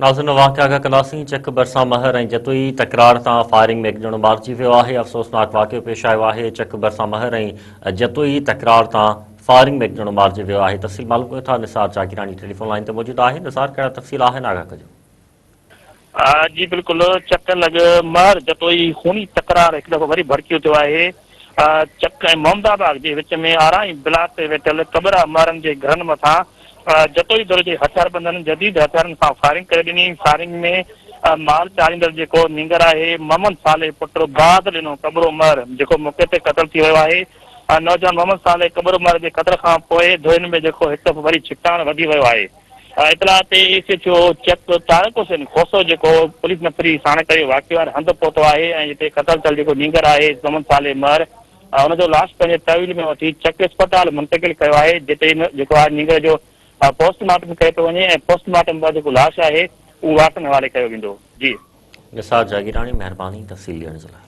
ناظرين واقعا کان ڪنداسين چڪ ڀرسان مهر ۽ جتوئي تڪرار تان فائرنگ ۾ هڪ ڄڻو مارجي ويو آهي افسوسناڪ واقعو پيش آيو آهي چڪ ڀرسان مهر ۽ جتوئي تڪرار تان فائرنگ ۾ هڪ ڄڻو مارجي ويو آهي تفصيل معلوم ڪيون ٿا نثار جاگيراڻي ٽيليفون لائين تي موجود آهي نثار ڪهڙا تفصيل آهن آگاهه ڪجو. جي بلڪل چڪ لڳ مهر جتوئي خوني تڪرار هڪ دفعو وري ڀڙڪي اٿيو آهي چڪ ۽ محمد آباد جي وچ ۾ آرائين بلاڪ تي ويٺل ڪٻرا مهرن جي گهرن مٿان جتوئي ڌر جي هٿياربندن جديد هٿيارن سان فائرنگ ڪري ڏني فائرنگ ۾ مال چاريندڙ جيڪو نينگر آهي محمد صالح پٽ باد ڏنو ڪٻرو مهر جيڪو موقعي تي قتل ٿي ويو آهي نوجوان محمد صالح ڪٻرو مهر جي قتل کان پوء ڌرين ۾ جيڪو هڪ دفعو وري ڇڪتاڻ وڌي ويو آهي اطلاع تي S H O Chak Tariq Hussain Khoso جيڪو پوليس نفري ساڻ ڪري واقعي واري هنڌ پهتو آهي ۽ جتي قتل ٿيل جيڪو نينگر آهي محمد صالح مهر ان جو لاش پنهنجي تحويل ۾ وٺي چڪ اسپتال منتقل ڪيو آهي جتي جيڪو آهي نينگر جو پوسٽ مارٽم ڪيو پيو وڃي ۽ پوسٽ مارٽم بعد جيڪو لاش آهي اهو وارثن حوالي ڪيو ويندو. جي. نثار جاگيراڻي مهرباني تفصيل ڏيڻ جي لاء.